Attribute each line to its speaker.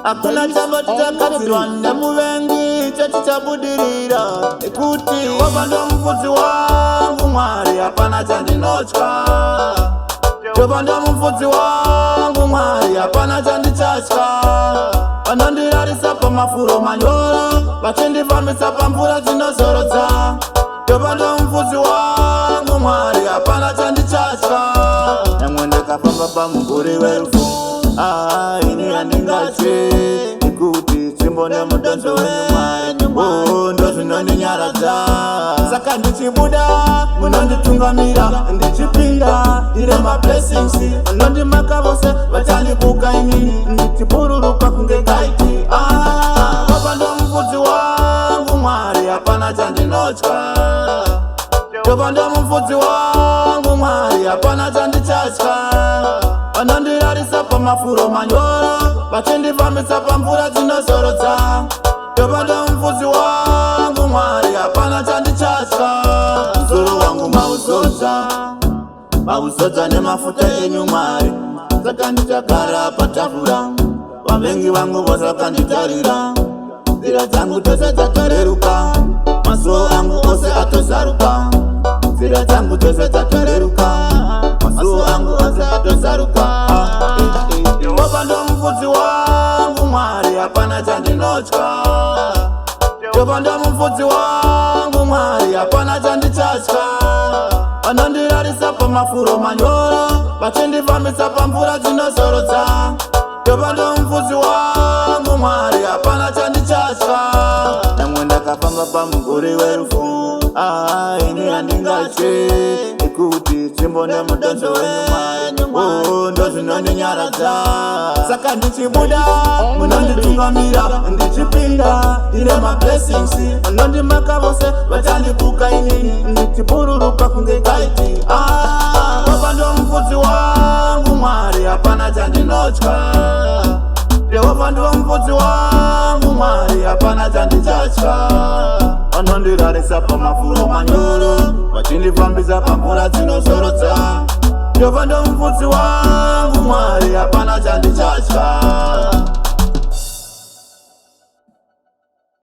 Speaker 1: Hakuna chamba tichagadzirwa nemuvengi chatichabudirira, nekuti Jehovha ndomufudzi wangu, Mwari, hapana chandinotya. Jehovha ndomufudzi wangu, Mwari, hapana chandichatya. Vanondirarisa pamafuro manyoro, vachindifambisa pamvura dzinozorodza. Jehovha ndomufudzi wangu, Mwari, hapana chandichatya. Nyangwe ndakafamba pamumvuri werufu, ah, ini handingatyi, nekuti tsvimbo nemudonzvo wenyu, Mwari, oh, ndo zvinondinyaradza. Saka ndichibuda munonditungamira, ndichipinda ndine mablessings. Munondimaka vose vachandibuka, inini ndichibururuka kunge kite. Ah, Baba ndomufudzi wangu, Mwari, hapana chandinotya. Jehovha ndomufudzi wangu, Mwari, hapana chandichatya. Vanondirarisa pamafuro manyoro, vachindifambisa pamvura dzinozorodza. Jehovha ndomufudzi wangu, Mwari, hapana chandichatya. Musoro wangu mauzodza, mauzodza nemafuta enyu, Mwari. Saka ndichagara patafura, vavengi vangu vose vakanditarira. Nzira dzangu dzose dzakareruka, masuo angu ose atozaruka. Nzira dzangu dzose dzakareruka, masuo angu ose atozaruka. Jehovha ndomufudzi wangu, Mwari, hapana chandinotya. Jehovha ndomufudzi wangu, Mwari, hapana chandichatya. Vanondirarisa pamafuro manyoro, vachindifambisa pamvura dzinozorodza. Jehovha ndomufudzi wangu, Mwari, hapana chandichatya. Nyangwe ndakafamba pamumvuri werufu, ah, ini handingatyi, nekuti tsvimbo nemudonzvo wenyu, Mwari, oh, ndo zvinondinyaradza. Saka ndichibuda munonditungamira, ndichipinda ndine mablessings. Munondimaka vose vachandibuka, inini ndichibururuka kunge kite. Ah, Baba ndomufudzi wangu, Mwari, hapana chandinotya. Jehovha ndomufudzi wangu, Mwari, hapana chandichatya. Vanondirarisa pamafuro manyoro, vachindifambisa pamvura dzinozorodza. Jehovha ndomufudzi wangu, Mwari, hapana chandichatya.